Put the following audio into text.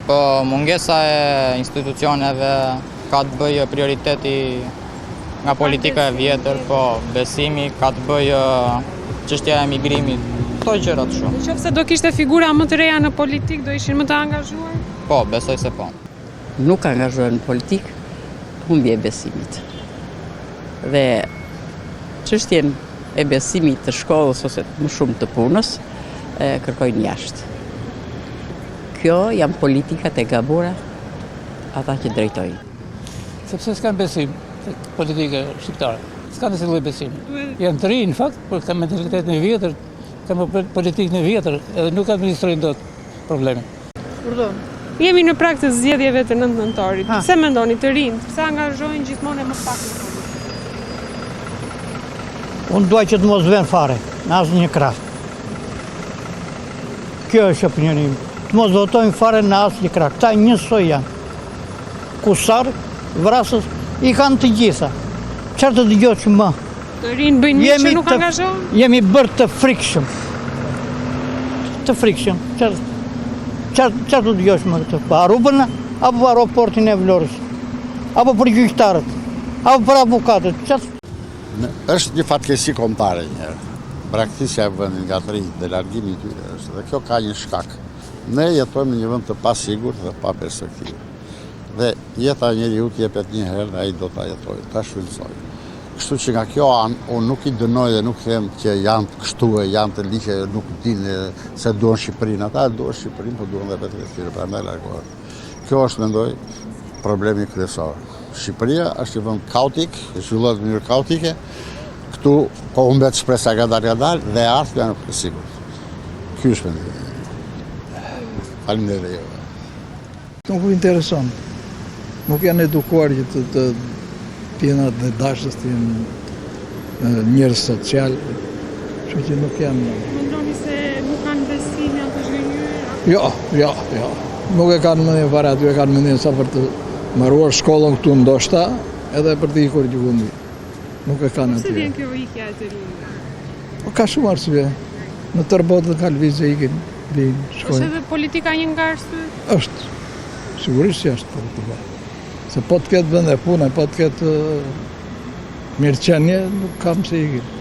Po, mungesa e institucioneve ka të bëjë prioriteti nga politika e vjetër, po, besimi ka të bëjë çështja e emigrimit, këto gjërat shumë. Në qoftë se do kishte figura më të reja në politikë, do ishin më të angazhuar? Po, besoj se po. Nuk angazhohen në politikë, humbje e besimit. Dhe çështjen e besimit të shkollës ose më shumë të punës, e kërkojnë jashtë. Kjo janë politikat e gabuara ata që drejtojnë. Sepse s'kanë besim te politika shqiptare. S'kanë asnjë lloj besimi. Janë të rinj në fakt, por kanë mentalitetin e vjetër, kanë politikën e vjetër, edhe nuk administrojnë dot problemin. Urdhëro. Jemi në prag të zgjedhjeve të 9 nëntorit. Pse mendoni të rinjtë, pse angazhohen gjithmonë e më pak në politikë? Unë dua që të mos venë fare, në asnjë krah. Kjo është opinioni im. Të mos votojnë fare në asnjë krah. Këta njësoj janë. Kusar, vrasës, i kanë të gjitha. Çfarë të dëgjosh më? Të rinjtë bëjnë mirë që nuk angazhohen? Jemi bërë të frikshëm. Të frikshëm. Çfarë çfarë të dëgjosh më këtë? Për Arubën apo për aeroportin e Vlorës? Apo për gjyqtarët? Apo për avokatët? Çfarë Është një fatkeqësi kombëtare një herë. Braktisja e vendit nga të rinjtë dhe largimi i tyre është dhe kjo ka një shkak. Ne jetojmë në një vend të pasigurt dhe pa perspektivë. Dhe jeta e njeriut jepet një herë dhe ai do ta jetojë, ta shfrytëzojë. Kështu që nga kjo anë, unë nuk i dënoj dhe nuk them që janë kështu e janë të ligj e nuk dinë s'e duan Shqipërinë. Ata e duan Shqipërinë, po duan dhe veten e tyre, prandaj largohen. Kjo është, mendoj, problemi kryesor. Shqipëria është një vend kaotik, zhvillohet në mënyrë kaotike. Këtu po humbet shpresa ngadalë ngadalë dhe e ardhmja nuk është e sigurt. Ky është mendimi. Faleminderit juve. Nuk u intereson. Nuk janë edukuar që të, të, të jenë atdhedashës, të jenë njerëz social, kështu që nuk janë... Mendoni se nuk kanë besim, janë të zhgënjyer? Jo, jo, jo. Nuk e kanë mendjen fare aty, e kanë mendjen sa për të mbaruar shkollën këtu ndoshta, edhe për të ikur gjëkundi. Nuk e kanë aty. Pse vjen kjo ikja e të rinjve? Po ka shumë arsye. Në tërë botën ka lëvizje ikin, vijnë, shkojnë. Është edhe politika një nga arsyet? Është. Sigurisht që është politika. Se po të ketë vende pune, po të ketë mirëqenie, nuk kam pse ikin.